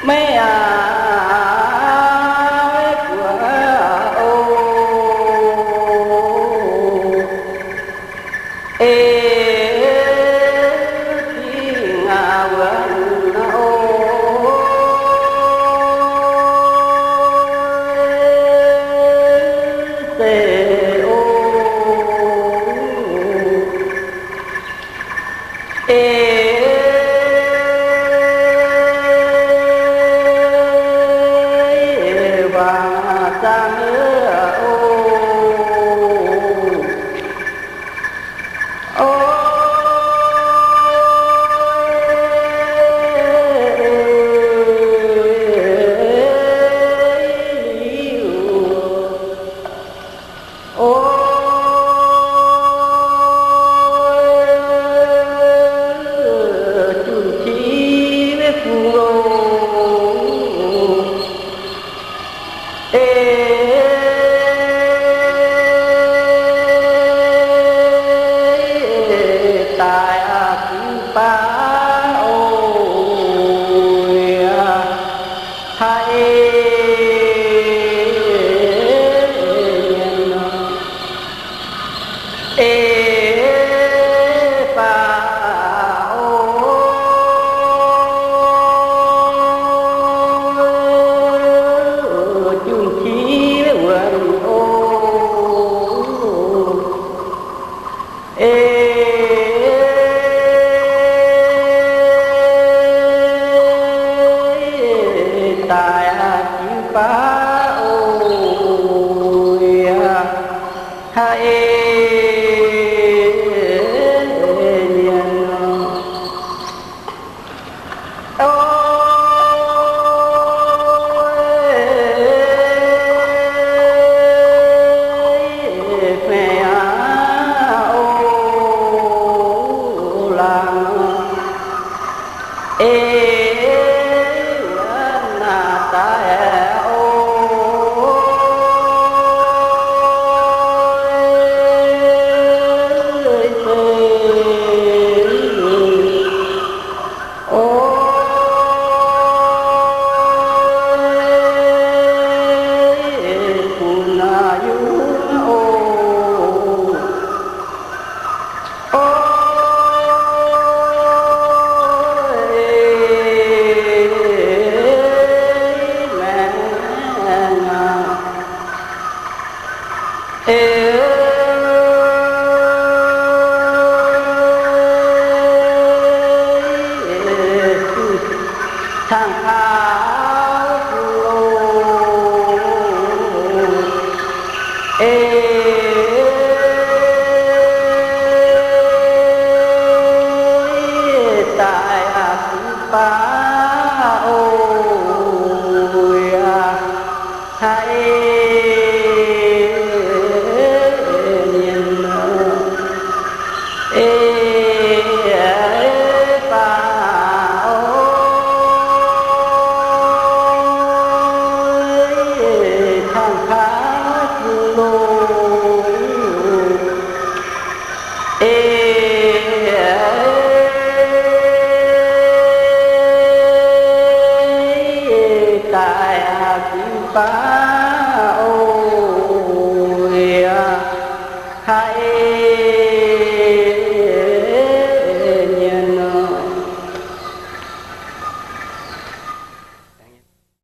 Maiv aac, buoz oc. Eix, Tin-Hungh wuonx oc. Zeiz oc. Eix, waac zaangc oc. Oc, liuz, oc, junc qiex maiv fungx loh. Eix, daic aqv, ziux baav oc. Haaix eix mienh nor, eix, faaux oc. Junc qiex wuonx oc. Eix, daic aqv, ziux baav oc. Haaix eix mienh nor, oc, hmei aqv oc, laangz, eix, wuov naaic daaih oc. Oc, bun naaic yungz oc. Oc, maengx aqv. Eix, cangx kaux fungx loh. Eix, daic aqv, ziux baav oc. Haaix eix mienh nor, eix, faaux oc. Cangx kaux fungx loh. Eix, daic aqv, ziux baav oc.